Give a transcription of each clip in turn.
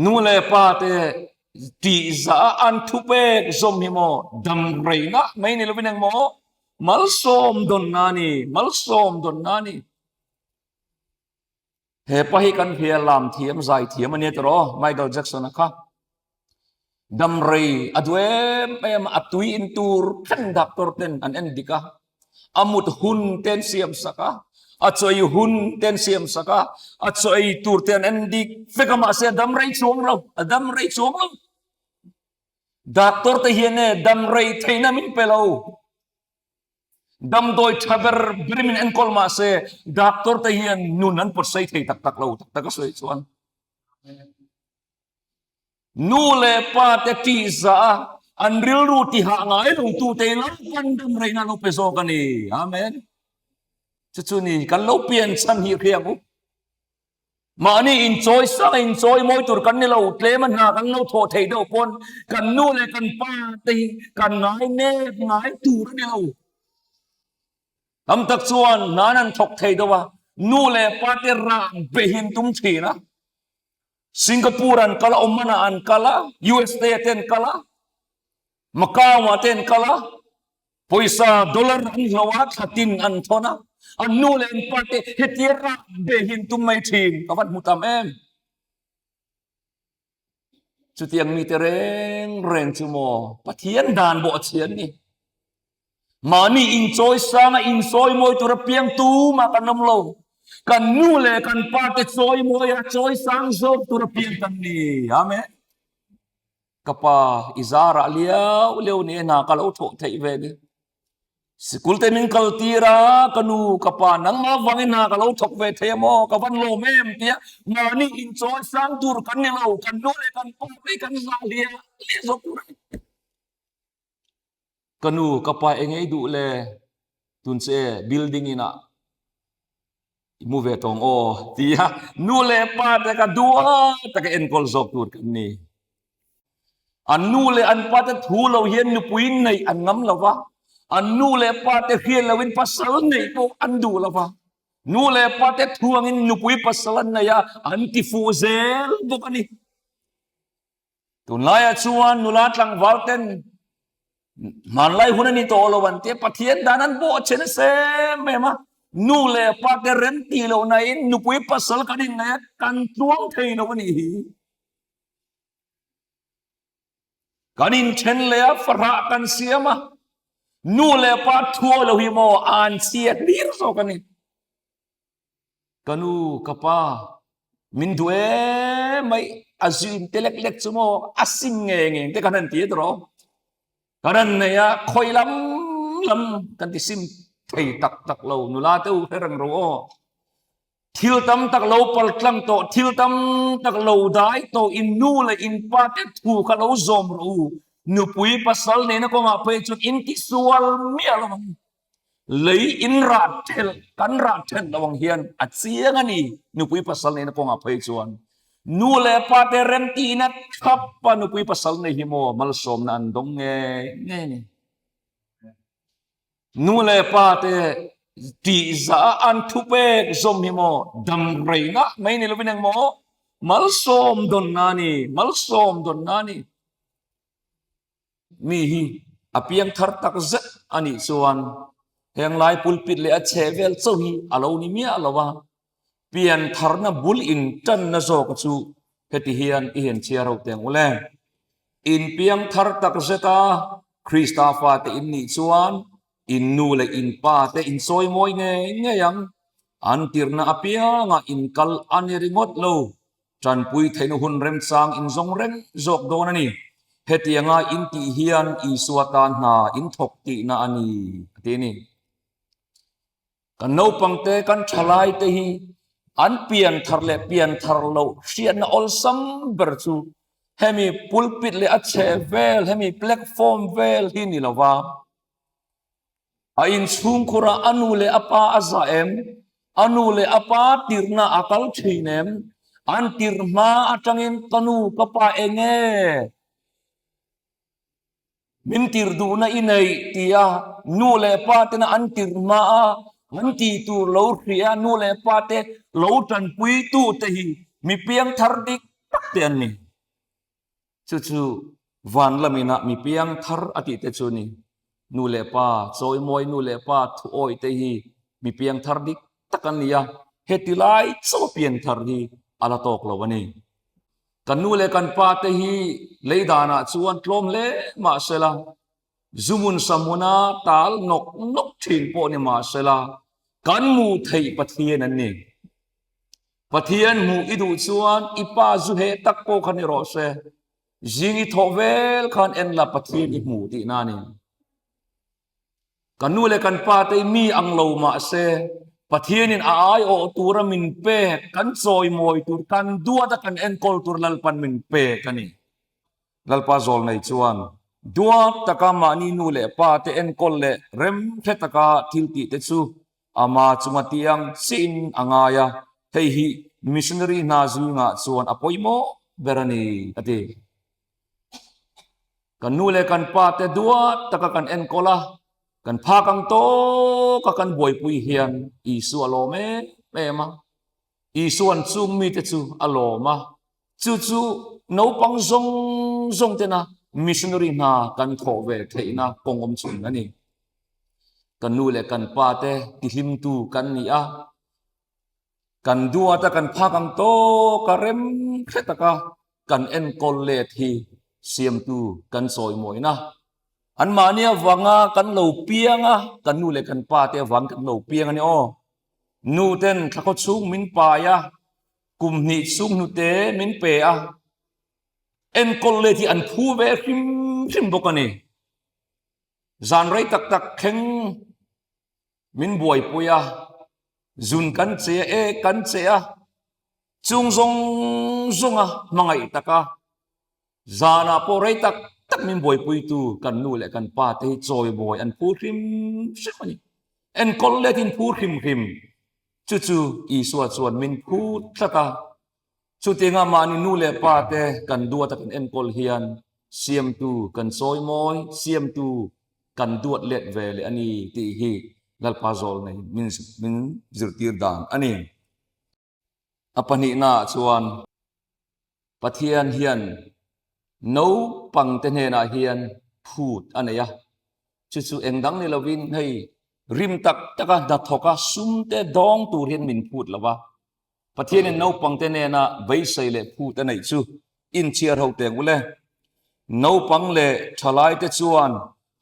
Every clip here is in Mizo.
Nu leh pa te tihzah a an thupek zawm hi maw dam reina mai ni lovin eng maw malsawm dawnna a ni, malsawm dawnna a ni. He pa hi kan hria lam thiam zai thiam a nia tiraw Michael Jackson a kha. Dam rei a duh em em a tui in tur thleng doctor ten an en dik a. A mut hun te an siam sak a, a chaw ei hun te an siam sak a, a chaw ei tur te an en dik vek a mahse a dam rei chuang lo, a dam rei chuang lo. Doctor te hian e dam rei theihna min pe lo. Damdawi tha ber ber min enkawl mahse doctor te hian nun an pawt sei thei tak tak lo tak tak a sawi chuan. Nu leh pa te tihzah a an rilru tihah ngai lo tu te lo pan dam reihna lo pe zawk a ni. Amen. Chu chu ni kan lo pian chhan hi hria ang u. Mahni inchawi sang a inchawi mawi tur kan ni lo, tlem a hna kan lo thawh theih deuh pawn kan nu leh kan pa te hi kan ngai nep ngai tur a ni lo. Tam tak chuan hna an thawk thei deuh a, nu leh pa te rah behin tum thin a. Singapore an kal a, Oman ah an kal a, USA te an kal a, Macau ah te an kal a, pawisa dollar an hloh a, thla tin an thawn a, an nu leh an pa te hetia rah behin tum mai thin ka van hmu tam em. Chutiang mite reng reng chu maw Pathian dan bawh a chhian ni. Mahni inchawi sanga insawi mawi tur a piang tumah kan awm lo. Kan nu leh kan pa te chawi mawi a chawi sang zawk tur a piang kan ni. Amen. Ka pa i zarah liau liau ni hna ka lo thawh theih ve ni. Sikul te min kal tir a, ka nu ka pa nangmah vangin hna ka lo thawk ve thei a maw, ka van lawm em tia mahni inchawi sang tur kan ni lo, kan nu leh kan pa te kan zah hliah hliah zawk tur a ni. Ka nu, ka pa eng ei duh le? Tun che building inah i mu ve tawng aw tia nu leh pa te ka duh a taka enkawl zawk tur kan ni. An nu leh an pa te thu lo hian nupui neih an ngam lo va, an nu leh pa te hriat loin pasal neih pawh an duh lo va. Nu leh pa te thu angin nupui pasal an nei a, an ti fuh zel bawk a ni. Tunlaiah chuan nula tlangval ten hmanlai hun a ni tawh lo an tia Pathian dan an bawh che nasa em em a. Nu leh pa te rem tih loh na in nupui pasal kan innei a kan tluang thei lo a nih hi. Kan inthen leh a fahrah kan siam a nu leh pa thuawi lo hi maw an chhia hlir zawk a ni. Ka nu, ka pa, min duh em mai, a zin te lek lek chu maw, a sim nge nge te kan han ti a tiraw? Kan han nei a, khawi lam lam kan ti sim thei tak tak lo, nula te u hre reng ro aw. Thil tam tak lo pal tlang tawh, thil tam tak lo dai tawh, in nu leh in pa te thu kha lo zawm rawh u, nupui pasal nena kawngah phei chuan in ti sual miah lo ang. Lei in rah thelh kan rah thelh lo ang hian a chiang a ni nupui pasal neihna kawngah phei chuan nu leh pa te remtihna thlap a nupui pasal nei hi maw malsawmna an dawng ngei ngei a ni. Nu leh pa te tihzah a an thupek zawm hi maw dam reina mai ni lovin eng maw malsawm dawnna a ni malsawm dawnna a ni. Mi hi a piang thar tak zet a nih chuan heng lai pulpit leh a chheh vel chauh hi a lo ni miah lo a, pian tharna bul in tanna zawk chu heti hian i hen chhiar ho teng ule. In piang thar tak zet a, Krista fate in nih chuan in nu leh in pa te in sawi mawi ngei ngei ang, an tirhna apiangah in kal a ni ringawt lo. Tanpui theihna hun remchang in zawng reng zawk dawn a ni. Hetianga in tih hian Isua tan hna in thawk tihna a ni, a ti a ni. Kan naupangte, kan thalaite hi an pian thar leh pian thar loh hriatna awlsam ber chu hemi pulpit leh a chheh vel, hemi platform vel hi ni lova, A inchhungkhurah a nu leh a pa a zah em? A nu leh a pa tirhna a kal thin em? An tirh hma atangin ka nu ka pa eng nge min tirh duhna i neih tia nu leh pa tena an tirh hma a an tih tur lo hria nu leh pa te lo tanpui tu te hi mi piangthar dik tak te an ni. Chu chu van lamina mi piang thar a tih te chu ni. Nu leh pa chawimawi nu leh pa thuawi te hi mi piang thar dik tak an ni a, heti lai chauh a pian thar hi a la tawk lo a ni. Kan nu leh kan pa te hi lei danah chuan tlawm hle mah sela, zumun sahmuna tal nawk nawk thin pawh ni mah sela, kan hmuh theih Pathian an ni. Pathian hmuh i duh chuan i pa zu heh tak pawh kha ni rawh se, zing i thawh vel khan en la Pathian i hmuh tihna a ni. Kan nu leh kan pa te mi ang lo mah se Pathianin a aiawh tura min pek, kan chawimawi tur, kan duat a kan enkawl tur Lalpan min pek a ni. Lalpa zawl nei chuan duat taka mahni nu leh pa te enkawl leh remhre taka thil tih te chu ama chunga tiang chiin a ngai a, hei hi missionary hna zingah chuan a pawimawh ber a ni, a ti. Kan nu leh kan pa te duat taka kan enkawl a, kan phak ang tawka kan buaipui hian Isua a lawm em em a. Isua'n chung mite chu a lawm a, chu chu naupang zawng zawng tena missionary hna kan thawh ve theihna kawng awm chhun a ni. Kan nu leh kan pa te tihlimtu kan ni a, kan duat a kan phak ang tawka rem hre taka kan enkawl let hi siamtu kan chawimawina. Anmahni avanga kan lo piang a, kan nu leh kan pa te avang kan lo piang a ni aw. Nu ten thlakhaw chhung min pai a, kum hnih chhung hnute min pe a, enkawl let hi an phu ve hrim hrim bawk a ni. Zan rei tak tak thleng min buaipui a, zun kan che a, ek kan che a, chung zawng zawnga hmangaih taka zanah pawh rei tak tak min buaipuitu kan nu leh kan pa te hi chawimawi an phu hrim hrim a ni. Enkawl letin phu hrim hrim chu chu Isua chuan min phu tlat a. Chutianga mahni nu leh pa te kan duat a kan enkawl hian siamtu kan chawimawi, siamtu kan duat let ve leh a ni tih hi Lalpa zawl nei min min zirtir dan a ni. A pahnihnaah chuan Pathian hian naupangte hnenah hian phut a nei a, chu chu eng dang ni lovin hei rim tak taka hnathawka sumte dawng tur hian min phut lo va, Pathianin naupangte nena beisei leh phut a neih chu inchhiar ho teng ule. Naupang leh thalaite chuan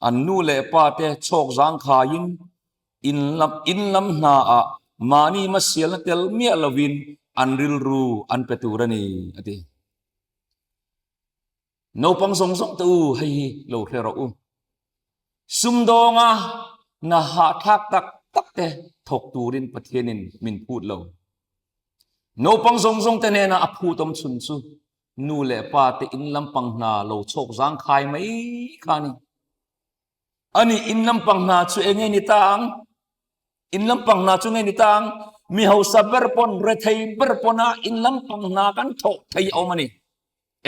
an nu leh pate chhawk zangkhaiin in lam in lam hnaah mahni hmasialna tel miah lovin an rilru an pe tur a ni, a ti. Naupang zawng zawng te u, hei hi lo hre rawh u. Sumdawnga hna hahthlak tak tak te thawk turin Pathianin min phut lo. Naupang zawng zawng te hnena a phut awm chhun chu nu leh pa te in lampang hna lo chhawk zangkhai mai kha a ni. Ani in lampang hna chu eng nge ni ta ang? In lampang hna chu nge ni ta ang? Mi hausa ber pawn, rethei ber pawna in lampang hna kan thawh thei a awm a ni.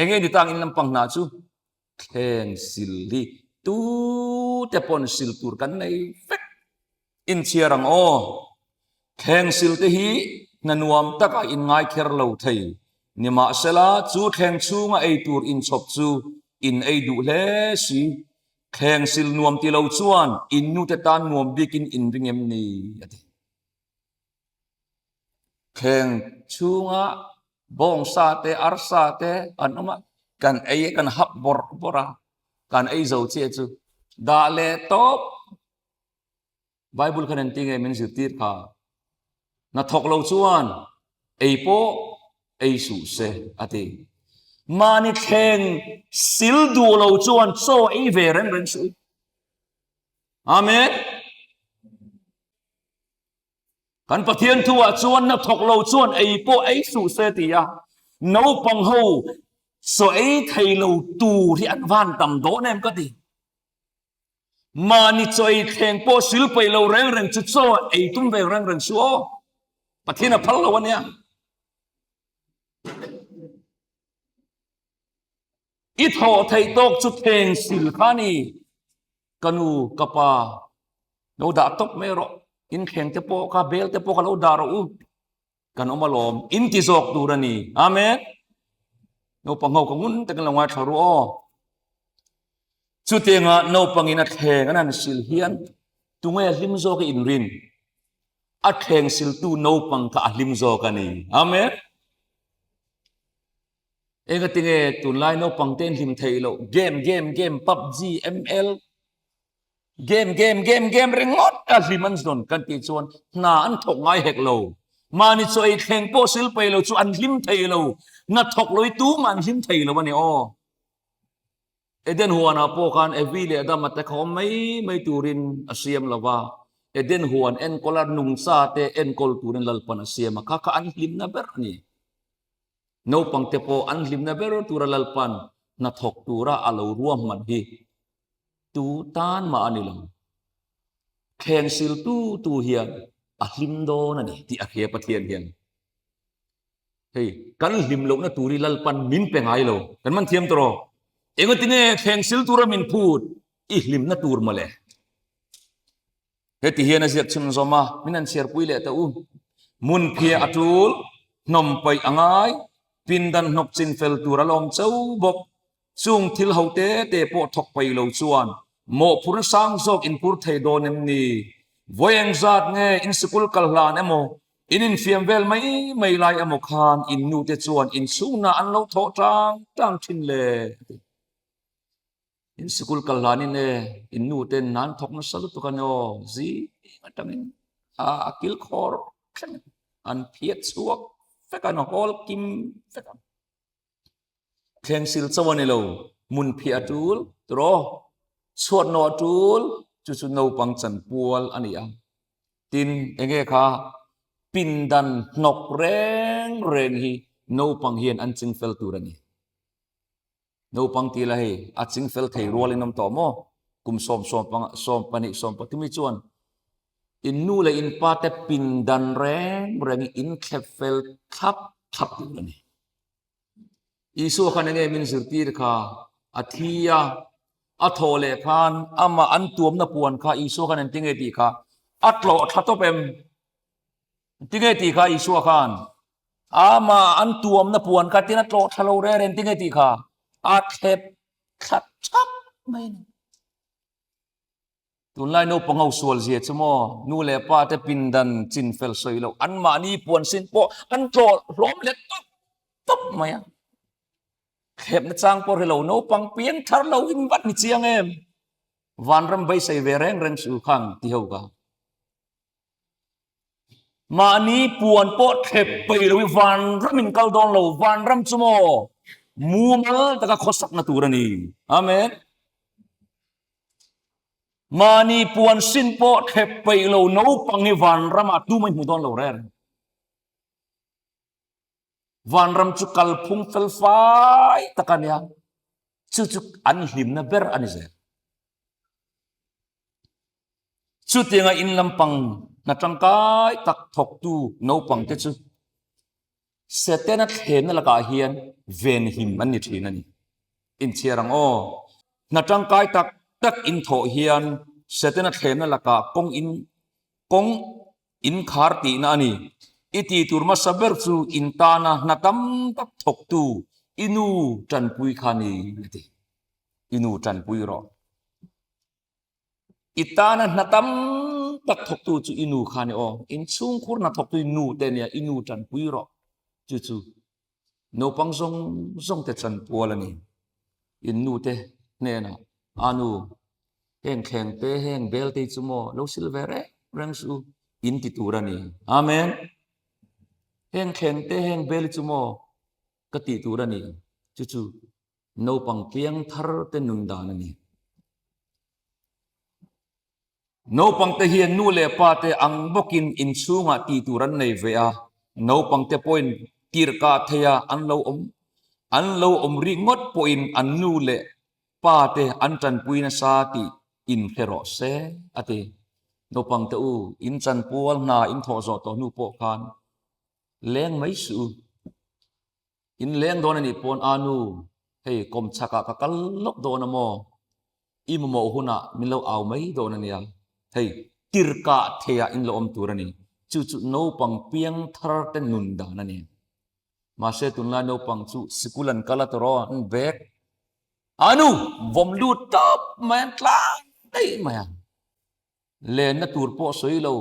Eng nge ni ta ang in lampang hna chu? Thleng sil hi tute pawn sil tur kan nei vek. Inchhiar ang aw. Thleng sil te hi hna nuam taka in ngai kher lo thei. Nimahsela chu thleng chhunga ei tur inchhawp chu in ei duh hle si. Thleng sil nuam ti lo chuan in nute tan nuam bikin in ring em ni? a ti. Thleng chhunga bawngsa te arsa te an awm a, kan ei a kan hap bawrh bawrh a, kan ei zo chiah chu dah leh tawp. Bible khan engti nge min zirtir kha? Hnathawk lo chuan ei pawh ei suh se a ti. Mahni thleng sil duh lo chuan chaw ei ve reng reng suh. Amen. Kan Pathian thu ah chuan hnathawk lo chuan ei pawh ei suh se ti a. Naupang ho chaw ei thei lo tur hi an van tam dawn em ka ti. Mahni chaw ei thleng pawh sil peih lo reng reng chu chaw ei tum ve reng reng suh aw. Pathian a phal lo a nia. I thawh theih tawk chu thleng sil kha ni. Ka nu, ka pa, lo dah tawp mai rawh. In thleng te pawh kha, bel te pawh kha lo dah rawh u. Kan awm alawm, in ti zawk tur a ni. Amen. Naupang ho ka ngun takin lo ngaithla ru aw. Chutianga naupangin a thleng an han sil hian tunge a hlim zawk i inrin? A thleng siltu naupang kha a hlim zawk a ni. Amen. Engatinge tunlai naupang te in hlim theih loh game game game PUBG ML Game game game game ringawt a hlim an zawn kan tih chuan hna an thawk ngai hek lo. Mahni chaw ei thleng pawh sil pei lo chu an hlim thei lo. Hna thawk lo hi tumah an hlim thei lo a ni aw. Eden huanah pawh khan Evi leh Adama te kha awm mai mai turin a siam lo va. Eden huan enkawl a nungcha te enkawl turin Lalpan a siam a, kha kha an hlimna ber a ni. Naupang te pawh an hlimna ber tura Lalpan hna thawk tura a lo ruahman hi Tu tan mah a ni lo. Thleng sil tu tu hian a hlim dawn a ni tih a hria Pathian hian. Hei, kan hlim lohna tur hi Lalpan min pe ngai lo. Kan man thiam tawh rawh. Engatinge thleng sil tura min phut i hlimna tur mawle. Heti hian a ziak chhunzawm a, min han chhiarpui leh teh u. Hmun phiah a tul, hnawm paih a ngai, pindan hnawk chin fel tur a lawm cho bawk. Chung thil ho te te pawh thawk paih lo chuan mawhphurna sang zawk in pur thei dawn em ni? Vawi engzat nge in sikul kal hlan emaw, in infiam vel mai mai lai emaw khan in nute chuan inchhungna an lo thawh tang tang thin le? a ti. In sikul kal hlanin e, in nu ten nan thawk nasa lutuk a ni aw, zing atangin a a kil khawr thleng an phiat chhuak vek an hawl kim vek ang. Thleng sil chauh a ni lo, hmun phiah a tul tiraw, chhuat nawh a tul, chu chu naupang chanpual a ni a. Tin, enge kha pindan hnawk reng reng hi naupang hian an chingfel tur a ni. Naupang ti la hei, a chingfel thei rual in awm tawh maw? Kum sawm sawm panga, sawm pahnih, sawm pathum hi chuan in nu leh in pa te pindan reng reng hi in thlep fel thlap thlap tur a ni. Isua khan enge min zirtir kha a thi a, a thawh leh khan amah an tuamna puan kha Isua khan engtin nge tih kha a tlawh thla tawp em? Tinge tih kha Isua khan amah an tuamna puan kha tin a tlawh thla lo reng reng tinge tih kha a thlep thla thap mai a ni. Tunlai naupang ho sual zia chu maw nu leh pa te pindan chin fel sawi loh anmahni puan sin pawh an tlawh hlawm leh tawp tawp mai a. Thlepna chang pawh hrelo naupang piang thar lo in vat ni chiang em. Vanram beisei ve reng reng suh khang ti ho kha. Mahni puan pawh thlep peih lo i vanram in kal dawn lo, vanram chu maw mumal taka khawsakna tur a ni. Amen. Mahni puan sin pawh thlep peih lo naupang hi vanramah tumah i hmu dawn lo reng. Vanram chu kalphung fel fai tak a nia, chu chu an hlimna ber a ni zel. Chutianga in lampang hna tangkai tak thawktu naupangte chu Setana thlenna lakah hian venhim an ni thin a ni. Inchhiar ang aw. Hna tangkai tak tak in thawh hian Setana thlenna lakah kawng in kawng Inkhar tihna a ni. I ti tur hmasa ber chu in tana hna tam tak thawktu i nu tanpui kha ni a ti. I nu tanpui rawh. I tana hna tam tak thawktu chu i nu kha ni aw. In chhungkhur hna thawktu i nu te nia i nu tanpui rawh. Chu chu naupang zawng zawng te chanpual a ni. In nu te hnenah a nu Heng thleng te, heng bel te hi chu maw lo sil ve reng reng suh u, in ti tur a ni. Amen. Heng thleng te, heng bel hi chu maw ka tih tur a ni. Chu chu naupang piang thar te nun dan a ni. Naupang te hian nu leh pa te ang bawkin inchhungah tih tur an nei ve a, naupang te pawhin tirhkah theia an lo awm an lo awm rikngawt pawhin an nu leh Pa te an tanpui nasa tih in hre rawh se, a ti. Naupang te u, in chanpual hna in thawh zawh tawh hnu pawh khan leng mai suh u. In leng dawn a nih pawn a nu, hei kawm chhakah ka kal lawk dawn a maw? I mamawh hunah min lo au mai dawn a nia. Hei, tirkah theiah in lo awm tur a ni. Chu chu naupang piang thar te nun dan a ni. Mahse tunlai naupang chu sikul an kal a tawh rawh an bag a nu vawm lut tawp mai an tlang daih mai a. Lenna tur pawh sawi lo,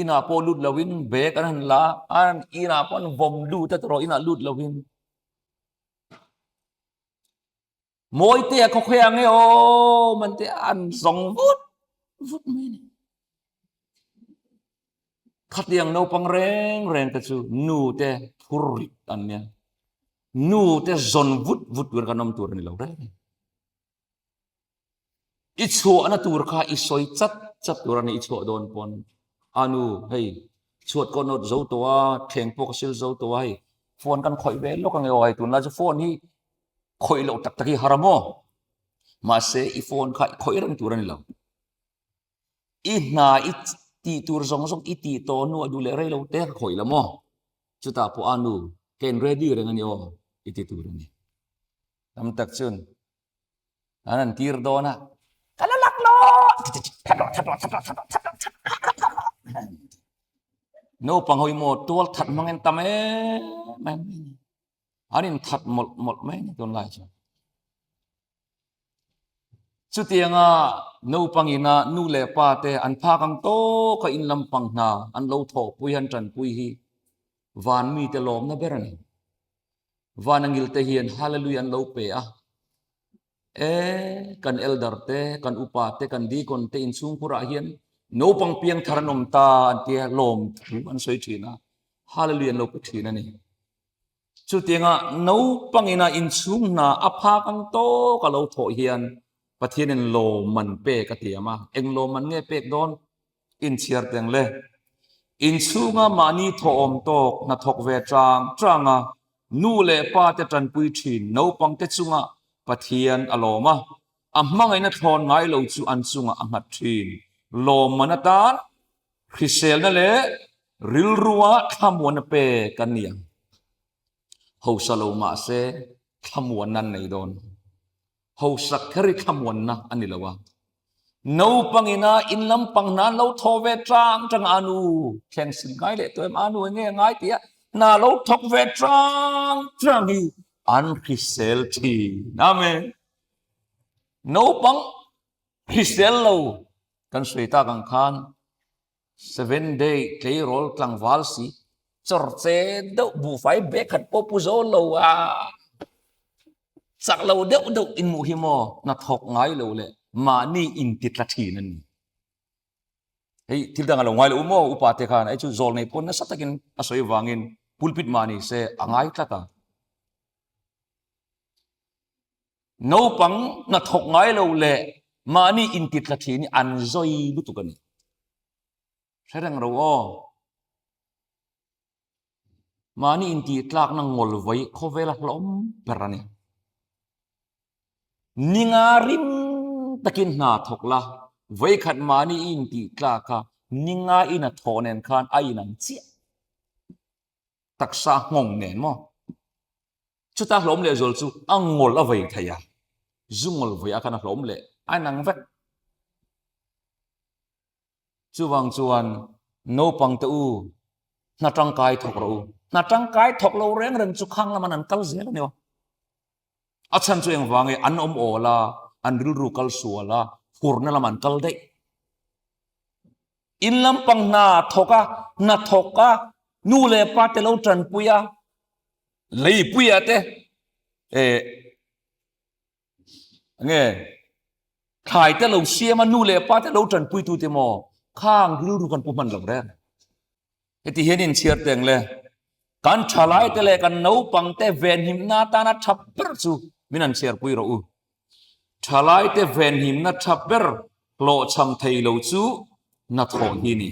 inah pawh lut loin bag an han la a, inah pawh an vawm lut a tawh rawh inah lut loin. Mawitea khaw khawi ang e aw man te an zawng vut vut mai ni. Khatiang naupang reng reng te chu nu te phur rit an nia. Nu te zawn vut vut tur kan awm tur a ni lo reng. I chhuahna tur kha i sawi chat chat tur a ni i chhuah dawn pawn a nu hei chhuat ka nawt zo tawh a thleng pawh ka sil zo tawh a hei phone kan khawih ve lawk ang e aw hei tunlai chu phone hi khawih loh tak tak hi har a maw mahse i phone kha i khawih reng tur a ni lo i hna i tih tur zawng zawng i tih tawh hnu a duh leh rei lo te ka khawih la maw chutah pawh a nu ka in ready reng a ni aw i ti tur a ni tam tak chuan an han tir dawn a ka la lak lo naupang ho hi maw tual that hmang in tam em em an in that mawlh mawlh mai ni tunlai chuan chutianga naupang ina nu leh pa te an phak ang tawk a in lampang hna an lo thawhpui an tanpui hi van mite lawmna ber a ni. Van angil te hian Hallelujah an lo pe a. E, kan elder te, kan upa te, kan deacon te inchhungkhurah hian naupang piang thar an awm ta an tia lawm thu an sawi thin a. Hallelujah an lo pe thin a ni. Chutianga naupang ina inchhung hna a phak ang tawk a lo thawh hian Pathianin lawmman pek a tiam a. Eng lawmman nge pek dawn? Inchhiar teng le. Inchhunga mahni thawhawm tawk hnathawk ve chang chang a, nu leh pa te tanpui thin naupangte chunga Pathian a lawm a, a hmangaihna thlawn ngai lo chu an chungah a nghat thin. Lawmman atan hriselna leh rilrua thlamuanna pek an ni ang. Hausa lo mahse thlamuanna an nei dawn. Hausak kher hi thlamuanna a ni lo a. Naupang ina in lampang hna an lo thaw ve tang tang a, anu thleng sim ngai leh tawh em, anu enge a ngai tih a hna lo thawk ve tang tang hi an hrisel thin. Amen. Naupang hrisel lo kan sawi tak ang khan Seven day tleirawl tlangval si chawr che deuh buhfai bag khat pawh pu zo lo a chak lo deuh deuh in hmuh hi maw hnathawk ngai lo leh mahni inti tla thin a ni. Hei thil dang a lo ngai lo u maw upa te khan hei chu zawl nei pawn nasa takin a sawi vangin pulpit mah ni se a ngai tlat a. Naupang hnathawk ngai lo leh mahni inti tla thin hi an zawi lutuk a ni. Hre reng ro aw. Mahni intih tlakna ngawl vawi khawvela hlawm ber a ni. Ninga rim takin hna thawk la, vawikhat mahni i intih tlak a, ninga in a thawh nen khan a inang chiah. Taksa nghawng nen maw? Chuta hlawm leh zual chu a ngawl a vei thei a, zu ngawl vei a khan a hlawm leh a inang vek. Chuvang chuan naupang te u hna tangkai thawk rawh u. Hna tangkai thawk lo reng reng chu khang laman an kal zel a ni aw. A chhan chu engvang nge an awm awl a, an rilru kal sual a, hurna lam an kal daih. In lampang hna thawk a, hna thawk a, nu leh pa te lo tanpui a, leipuia te eh nge thlai te lo siam a nu leh pa te lo tanpui tu te maw khang rilru kan pu hman lo reng heti hian in chhiar teng le kan thalai te leh kan naupang te venhimna atana tha ber chu min an chhiar pui rawh u thalai te venhimna tha ber hlawhchham thei lo chu hnathawh hi ni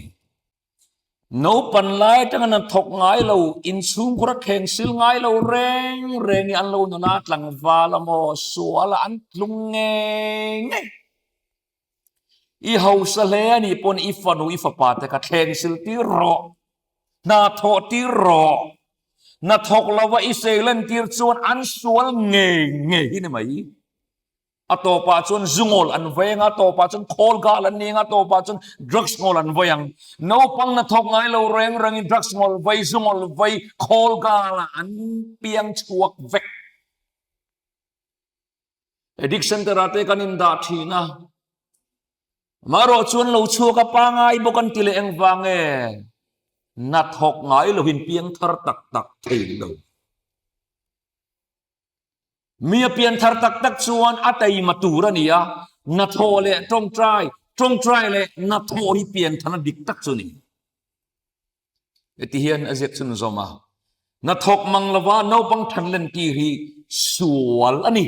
Naupan lai atanga an thawk ngai lo, inchhungkhur a thleng sil ngai lo reng reng i an lo nuna tlangval a maw sual a an tlung ngei ngei. I hausa hle a nih pawn i fanu i fapa te kha thleng sil tir rawh, hna thawh tir rawh. Hna thawk lova i sei len tir chuan an sual ngei ngei hi ni mai. A tawpah chuan zu ngawl an vei ang a, a tawpah chuan khawl gal an ni ang a, a tawpah chuan drugs ngawl an vei ang. Naupang na thawk ngai lo reng rengin drugs ngawl vei, zu ngawl vei, khawl galah an piang chhuak vek. Addict center ah te kan indah thin a, amaherawh chuan lo chhuak a pangai bawk an ti leh engvang nge na thawk ngai lohin piang thar tak tak thei lo. Mi a pian thar tak tak chuan a taima tur a ni a, na thawh leh tawngtai, tawngtai leh na thawh hi pian tharna dik tak chu a ni. Heti hian a ziak chhun zawm a, Na thawk mang lova naupang than len tir hi sual a ni.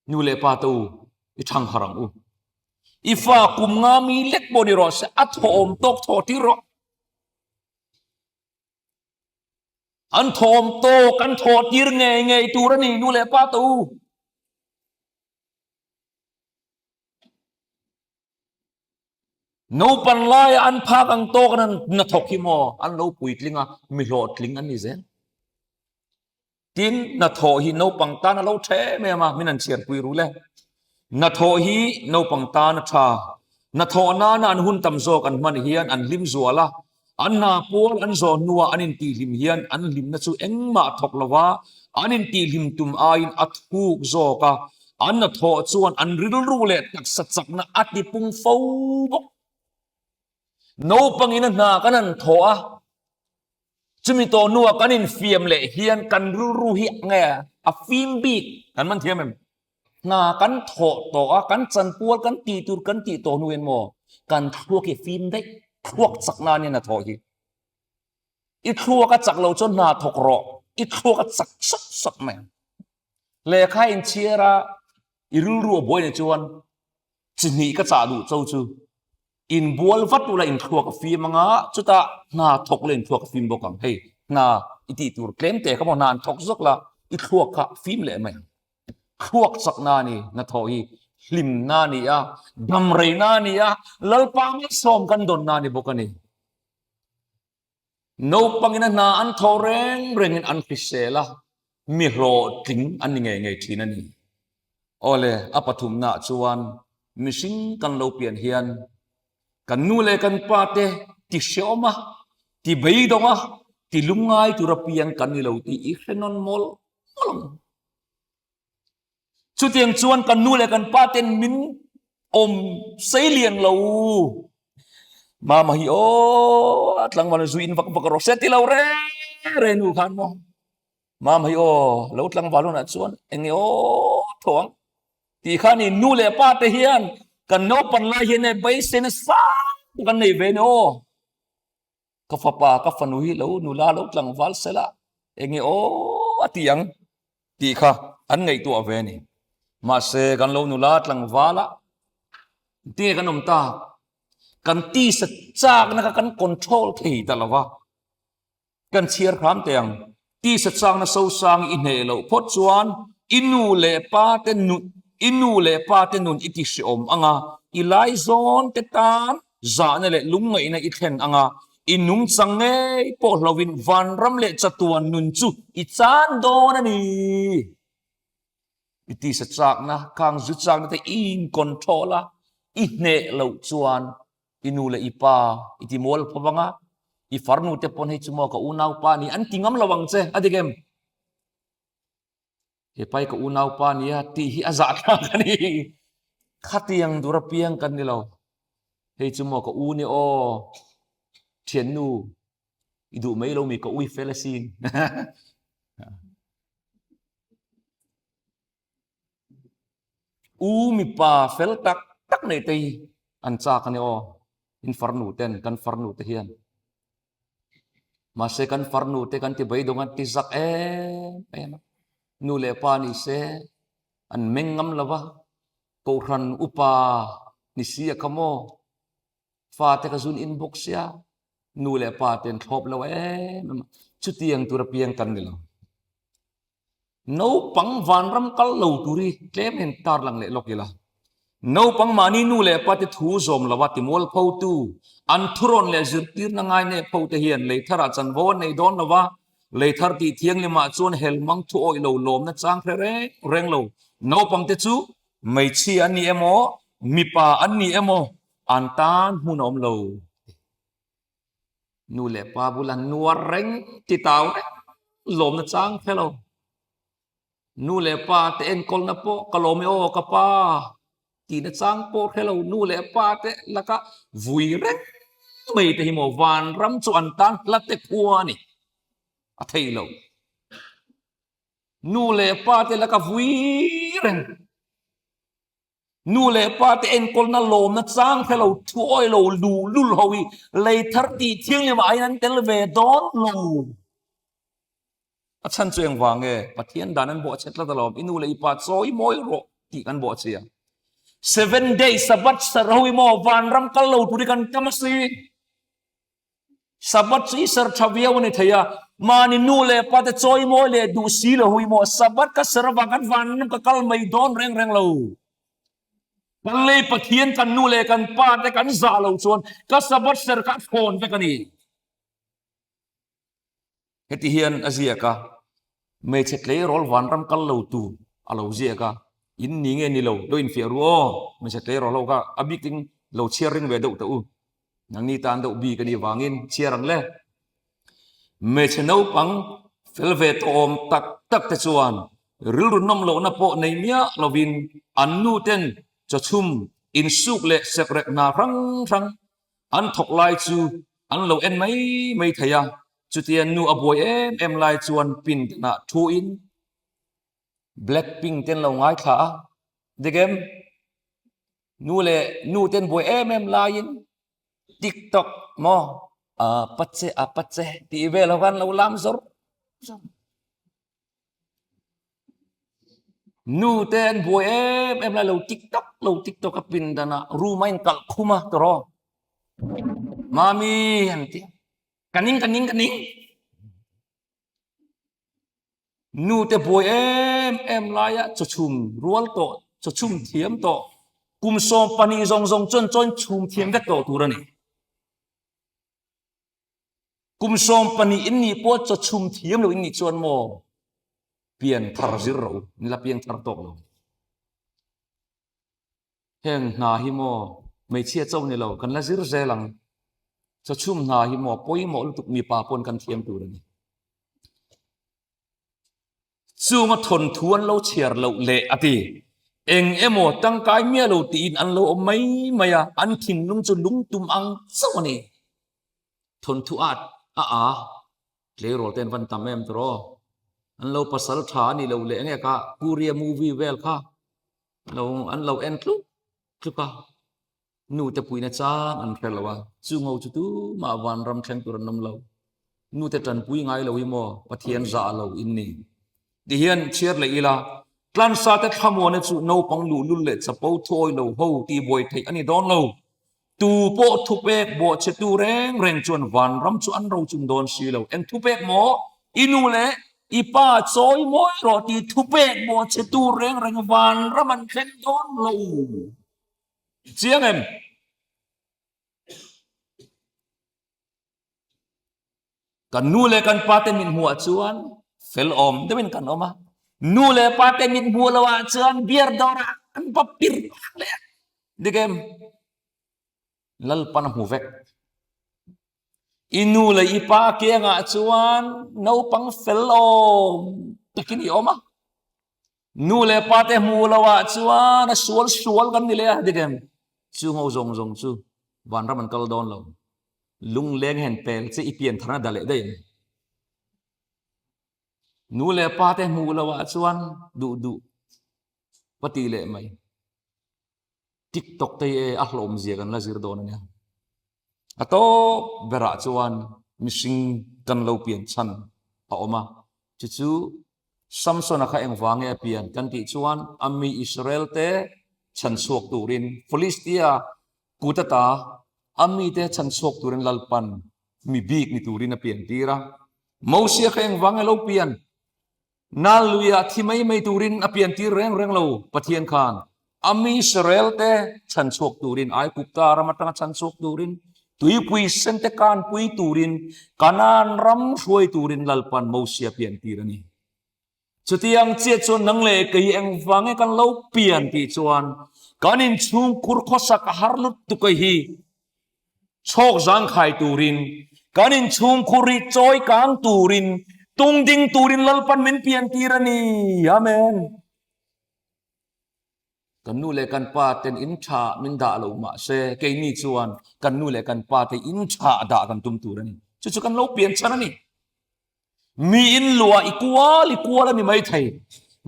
Nu leh pa te u, i thang har ang u. I fa kum nga mi lek pawh ni rawh se, a thawhawm tawk thawh tir rawh. An thawhawm tawk an thawh tir ngei ngei tur a ni, nu leh pa te u. Naupan laia an phak ang tawk an na thawk hi maw an lo puitling a, mi hlawhtling an ni zel. Tin, hnathawh hi naupang tan a lo tha em em a, min han chhiarpui ru le. Hnathawh hi naupang tan a tha. Hnathawh nana an hun tam zawk an hman hian an hlim zual a, An hna pual an zawh hnuah an intihhlim hian an hlimna chu engmah thawk lova an intihhlim tum aiin a thuk zawk a, an hnathawh chuan an rilru leh taksa chakna a tipung fo bawk. Naupangin a hna kan han thawh a, chumi tawh hnuah kan infiam leh hian kan rilru hi nge a fim bik kan man thiam em? Hna kan thawh tawh a, kan chanpual kan tih tur kan tih tawh hnuin maw kan thluak hi fim daih, thluak chak nan hian a thawh hi. I thluak a chak lo chuan hna thawk rawh, i thluak a chak sawk sawk mai. Lehkha inchhiar a, i rilru a buai ni chuan chi hnih ka chah duh cho chu inbual vat ula inthluak a fim anga chutah hna thawk la inthluak a fim bawk ang. Hei hna i tih tur tlem te kha maw hna an thawk zawk la i thluak kha fim leh mai ang. Thluak chakna a ni, hnathawh hi hlimna a ni a, damreina a ni a, Lalpa malsawm kan dawnna a ni bawk a ni. Naupangin a hna an thawh reng rengin an hrisel a, mi hlawhtling an ni ngei ngei thin a ni. Awle, a pathumnaah chuan mihring kan lo pian hian kan nu leh kan pa te ti hreawm a, ti beidawng a, ti lungngai tura piang kan ni lo tih i hre nawn mawlh mawlh ang. Chutiang chuan kan nu leh kan pa ten min awm sei lian lo. Mama hi aw tlangval zu in vak vak rawh se ti lo re re nu khan maw. Mama hi aw lo tlangval hunah chuan enge aw tho ang. Ti khan i nu leh pa te hian kan naupan lai hian e beiseina sang kan nei ve ni aw. Ka fapa ka fanu hi lo nula lo tlangval sela enge aw a ti ang tih kha an ngaihtuah ve a ni. Mahse kan lo nula tlangvala tinge kan awm tak? Kan tisa chakna kha kan control thei ta lo va, kan chhiar hram teh ang. Tisa chakna sosang i hneh loh phawt chuan i nu leh pa te nun i nu leh pa te nun i ti hreawm ang a, i laizawn te tan Zahna leh lungngaihna i thlen anga i nungchang ngei pawh hloin vanram leh chatuan nun chu i chan dawn a ni. I tisa chakna, khang zu chakna te i in control a, i hneh loh chuan i nu leh i pa i ti mual pho anga, i farnu te pawn hei chu maw ka unaupa ni an ti ngam lo ang che, a dik em? He pai ka unaupa nia tih hi a zahthlak a ni. Khatiang dur apiang kan ni lo. Hei chu maw ka u ni aw, thiannu i duh mai lo mi ka ui fel asin. U mipa fel tak tak nei te hi an chak a ni aw. In farnu ten kan farnu te hian Mahse kan farnu te kan ti beidawng an ti zak em em a, nu leh pa ni se an meng ngam lo va, Kohhran upa ni si a kha maw, fa te ka zun in bawk sia, nu leh pa te an thlawp lo em em a, chutiang tur apiang kan ni lo. Naupang vanram kal lo tur hi tlem hian tar lang leh lawk ila. Naupang mahni nu leh pa te thu zawm lova timual photu, an thurawn leh zirtirna ngai nep ho te hian lei tharah chanvo an nei dawn lova, Lei thar tih thianghlimah chuan helmang thu awih lo lawmna chang hre reng reng lo. Naupangte chu hmeichhia an ni emaw, mipa an ni emaw an tan hmun a awm lo. Nu leh pa bula nuar reng ti tau reng lawmna chang hre lo. Nu leh pa te enkawlna pawh ka lawm e aw ka pa tihna chang pawh hre lo. Nu leh pa te laka vui reng mai te hi maw vanram chu an tan hla te khua a ni. A thei lo. Nu leh pa te laka vui reng. Nu leh pa te enkawlna lawmna chang hre lo, thuawi lo, luhlul ho hi lei thar tih thianghlim ah hian an tel ve dawn lo. A chhan chu engvang nge? Pathian dan an bawhchhe tlat alawm, i nu leh i pa chawi mawi rawh tih kan bawhchhia. Seven day Sabbath serh ho hi maw vanram kal lo tur hi kan tam a si. Sabbath chu i serh tha viau a ni thei a, mahni nu leh pa te chawimawi leh duh si lo hui maw Sabbath ka serh avang khan vanram ka kal mai dawn reng reng lo. Kan lei Pathian kan nu leh kan pa te kan zah lo chuan ka Sabbath serh kha a thawn vek a ni. Heti hian a ziak a, Hmeichhe tleirawl vanram kal lo tur a lo ziak a, in ni nge ni lo, lo infiah ru aw, hmeichhe tleirawl ho kha a bikin lo chhiar ring ve deuh teh u, nangni tan deuh bik a nih vangin chhiar ang le. Hmeichhe naupang fel ve tawh awm tak tak te chuan rilru nawm lohna pawh nei miah lovin an nu ten chawchhum, insuk leh sekrek hna hrang hrang an thawk lai chu an lo en mai mai thei a, chutia nu a buai em em lai chuan pin danah thuin Blackpink te an lo ngaithla a, dik em? Nu leh nu te an buai em em laiin TikTok maw a pache a pache tih vel ho khan an lo lam zawr zawr. Nu te an buai em em lai lo tiktok lo tiktok a pindan ah room a inkalh khum a tawrh mami an ti ka ning ka ning ka ning nu te buai em em laia chawchhum rual tawh chawchhum thiam tawh kum 12 zawng zawng chuan chawn chhum thiam vek tawh tur a ni. Kum 12 in nih pawh chawchhum thiam lo in nih chuan maw pian thar zir rawh u, in la piang thar tawk lo. Heng hna hi maw hmeichhia cho ni lo kan la zir zel ang. Chawchhum hna hi maw pawimawh lutuk mipa pawn kan thiam tur a ni. Chunga thawnthu an lo chhiar loh leh a ti. Eng emaw tangkai miah lo tiin an lo awm mai mai a, an thinlung chu lungtum ang chauh a ni. Thawnthu at a a, tleirawl te an van tam em tawh. An lo pasal tha a nih loh leh enge kha Korea movie vel kha lo an lo en tluk tluk a. Nu te puihna chang an hre lo a, chu ngo chu tumah vanram thleng tur an awm lo. Nu te tanpui ngai lo hi maw Pathian zah lo in ni. Ti hian chhiar leh ila, Tlansa te thlamuana chu naupang luhlul leh chapo thuawi lo ho tih buai theih a ni dawn lo. Tu pawh thupek bawhchhetu reng reng chuan vanram chu an rochung dawn si lo. Eng thupek maw? I nu leh i pa chawi mawi rawh tih thupek bawhchhetu reng reng vanram an thleng dawn lo. Chiang em? Kan nu leh kan pa te min hmuh ah chuan fel awm deuhin kan awm a. Nu leh pa te min hmuh lo ah chuan beer dawr ah kan va pir vak leh a. Dik em? Lalpan a hmu vek. I nu leh i pa kiangah chuan naupang fel awm takin i awm a. Nu leh pa te hmu lo ah chuan a sual sual kan ni leh a, dik em? Chu ngo zawng zawng chu vanram an kal dawn lo. Lungleng hian pel che i pian tharna da leh daih ang. Nu leh pa te hmu lo ah chuan duh duh va ti leh mai. TikTok te hi e a hlawm zia kan la zir dawn a nia. A tawp berah chuan mihring kan lo pian chhan a awm a, chu chu Samsona kha engvang nge a pian kan tih chuan a mi Israel te chhan chhuak turin Philistia kut ata a mite chhan chhuak turin Lalpan mi bik ni turin a pian tir a. Mosia kha engvang nge lo pian? Nal luiah thi mai mai turin a pian tir reng reng lo. Pathian khan a mi Israel te chhan chhuak turin Aigupta ram atanga chhan chhuak turin. Tuipui sente kanpui turin Kanaan ram hruai turin Lalpan Mosia pian tir a ni. Chutiang chiah chuan nang leh kei engvang nge kan lo pian tih chuan kan inchhungkhur khawsak a har lutuk a hi chhawk zangkhai turin kan inchhungkhur hi chawi kang turin tung ding turin Lalpan min pian tir a ni. Amen. Kan nu leh kan pa ten in tha min dah lo mah se keini chuan kan nu leh kan pa te in tha dah kan tum tur a ni. Chu chu kan lo pian chhan a ni. Mi in luah i kual i kual a ni mai thei.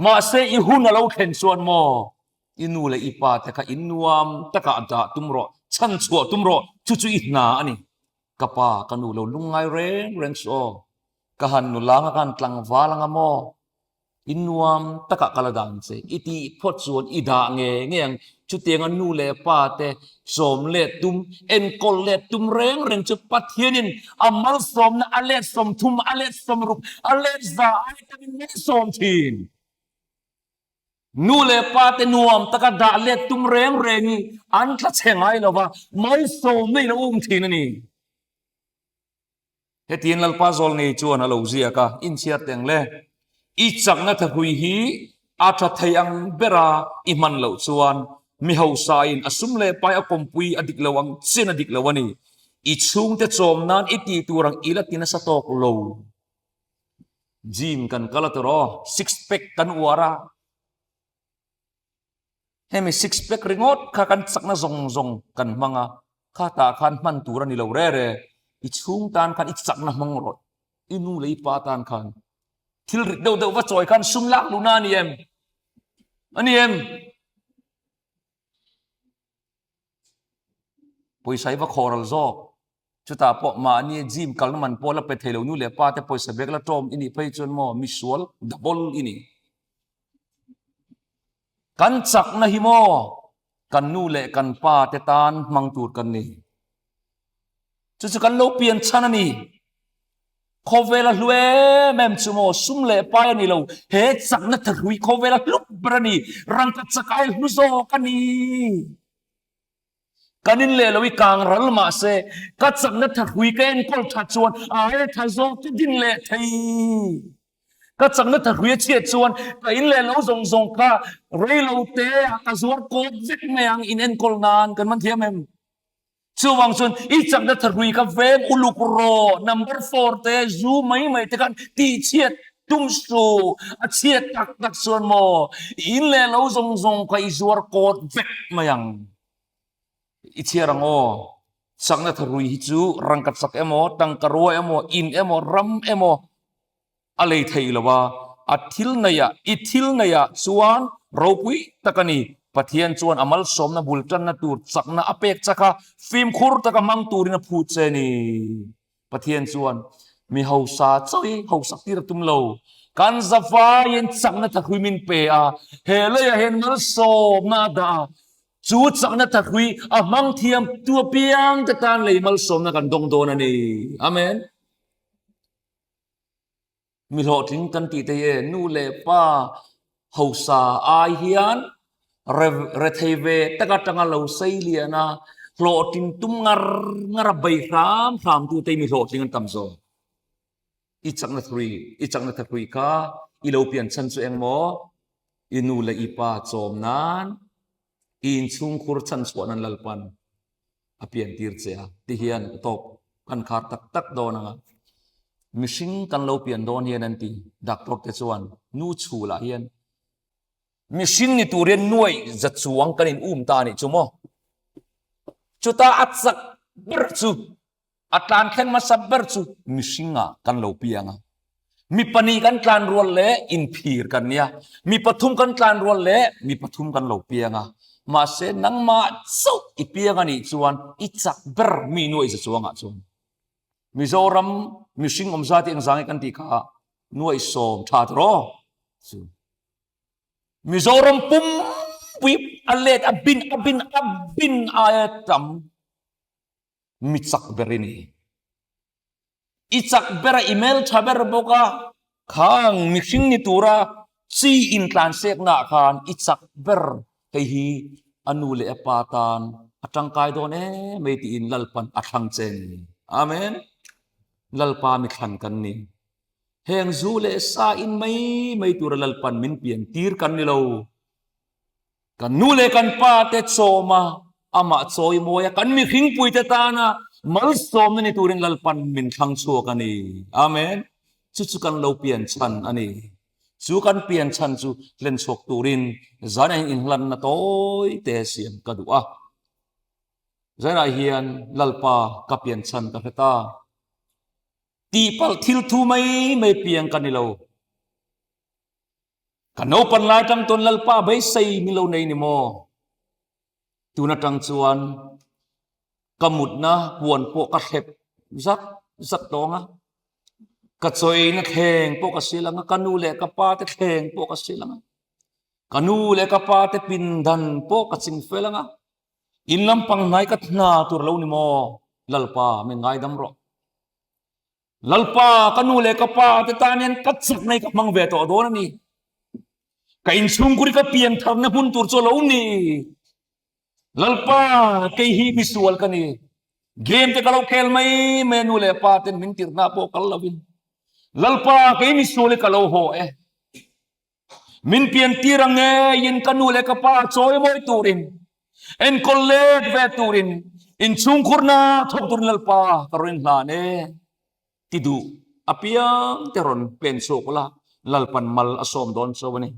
Mahse i hun a lo thlen chuan maw i nu leh i pa te kha in nuam takah dah tum rawh, chhan chhuah tum rawh, chu chu i hna a ni. Ka pa, ka nu lo lungngai reng reng suh aw. Ka han nula anga ka han tlangval anga maw? I nuam takah ka la dan che. I tih phawt chuan i dah nge nge ang. Chutianga nu leh pa te sawm let tum, enkawl let tum reng reng chu Pathianin a malsawmna a let 30, a let 60, a let 100 ai takin malsawm thin. Nu leh pa te nuam taka dah let tum reng reng hi an tla chhe ngai lo va, malsawmna in a um thin a ni. Hetiang Lalpa zawl ngei chuan a lo ziak a, inchhiar teng le. I chakna thahrui hi a tha thei ang bera i hman loh chuan mi hausain a sum leh pai a kawmpui a dik lo ang chian a dik lo a ni. I chhungte chawm nan i tih tur ang i la ti nasa tawk lo. Gym kan kal a tawrh aw, six pack kan uar a. Hemi six pack ringawt kha kan chakna zawng zawng kan hmang a, kha tah khan hman tur a ni lo re re. I chhung tan khan i chakna hmang rawh, i nu leh i pa tan khan. Thil rit deuh deuh va chawi khan sum lak luhna a ni em? A ni em? Pawisa hi va khawral zawk. Chutah pawh mahni gym kalna man pawh la pe thei lo nu leh pa te pawisa bag la tawm i nih phei chuan maw misual double i ni. Kan chakna hi maw kan nu leh kan pa te tan hmang tur kan ni. Chu chu kan lo pian chhan a ni. Khawvel a hlu em em chu maw sum leh pai a ni lo. He chakna thahrui khawvel a hlu ber a ni. Rangka chak ai hlu zawk a ni. Kan in leh lo i kang ral mah se ka chakna thahrui ka enkawl that chuan ai tha zawk chu din leh thei. Ka chakna thahrui a chhiat chuan ka in leh lo zawng zawng kha rei lo te ah ka zuar kawp vek mai ang in enkawl nan kan man thiam em? Chuvang chuan i chakna thahrui kha veng uluk rawh, number four te zu mai mai te khan tih chhiat tum suh, a chhiat tak tak chuan maw i in leh lo zawng zawng kha i zuar kawt vek mai ang. I chhiar ang aw, chakna thahrui hi chu rangka chak emaw, tangka rua emaw, in emaw, ram emaw, a lei thei lo a, a thil neihah, i thil neihah chuan ropui tak a ni. Pathian chuan a malsawmna bul tanna tur chakna a pek chak a, fimkhur taka hmang turin a phut che a ni. Pathian chuan mi hausa chauh hi hausak tir a tum lo. Kan zavaiin chakna thahrui min pe a, he leiah hian malsawmna a dah a, chu chakna thahrui a hmang thiam tu apiang te tan lei malsawmna kan dawng dawn a ni. Amen. Mi hlawhtling kan tih te hi e, nu leh pa hausa ai hian rethei ve tak atanga lo sei lian a, hlawhtling tum ngar ngar a bei hram hram tu te hi mi hlawhtling an tam zawk. I chakna thui, i chakna thahrui kha i lo pian chhan chu engmaw? I nu leh i pa chawm nan i inchhungkhur chhanchhuah nan Lalpan a pian tir che a ti hian a tawp kan khar tak tak dawn ang a. Mihring kan lo pian dawn hian an ti doctor te chuan nu chhul ah hian mihring ni tur hian nuaih za chuang kan in um ta a nih chu maw. Chuta a chak ber chu A tlan thleng hmasa ber chu mihringah kan lo piang a. Mi pahnih kan tlan rual leh inphir kan nia. Mi pathum kan tlan rual leh mi pathum kan lo piang a. Mahse nangmah chauh i piang a nih chuan i chak ber mi nuaih za chuangah chuan. Mizoram mihring awm zat hi engzang nge kan tih kha nuaih sawm tha tawh chu. Mizoram pumpui a let a bin a bin a bin aia tam. Mi chak ber i ni. I chak ber a, i hmel tha ber bawk a, khang mihring ni tura chi intlanseknaah khan i chak ber hei hi a nu leh a pa tan. A tangkai dawn em mai tiin Lalpan a thlang che a ni. Amen. Lalpa mi thlan kan ni. Heng zu leh sa in mai mai tura Lalpan min pian tir kan ni lo. Kan nu leh kan pa te chawma amah chawimawi a kan mihringpui te tana malsawmna ni turin Lalpan min thlang chhuak a ni. Amen. Chu chu kan lo pian chhan a ni. Chu kan pian chhan chu hlen chhuak turin zan ah hian inhlanna tawi te siam ka duh a. Zanah hian Lalpa ka pian chhan ka hre ta. Tihpalh thil thu mai mai piang ka ni lo. Ka naupan lai tang tawn Lalpa beisei min lo nei ni maw? Tun atang chuan ka mutna puan pawh ka hrep zat zat tawng a, ka chawina thleng pawh ka sil ang a, ka nu leh ka pa te thleng pawh ka sil ang a, ka nu leh ka pa te pindan pawh ka ching fel ang a, in lampang hnai ka hna tur lo ni maw? Lalpa min ngaidam rawh. Lalpa, ka nu leh ka pa te tan hian ka chakna hi ka hmang ve tawh dawn a ni. Ka inchhungkur hi ka pian tharna hmun tur chu a lo ni. Lalpa, kei hi misual ka ni. Game te ka lo khel mai mai a nu leh pa ten min tirhna pawh kal lovin. Lalpa, kei misual hi ka lo haw e. Min pian tir ang ngeiin ka nu leh ka pa chawimawi turin, enkawl let ve turin, inchhungkhurna thawk turin Lalpa ka rawn inhlan e ti duh apiang te rawn pen chhuak ula, Lalpan mal a sawm dawn chauh a ni.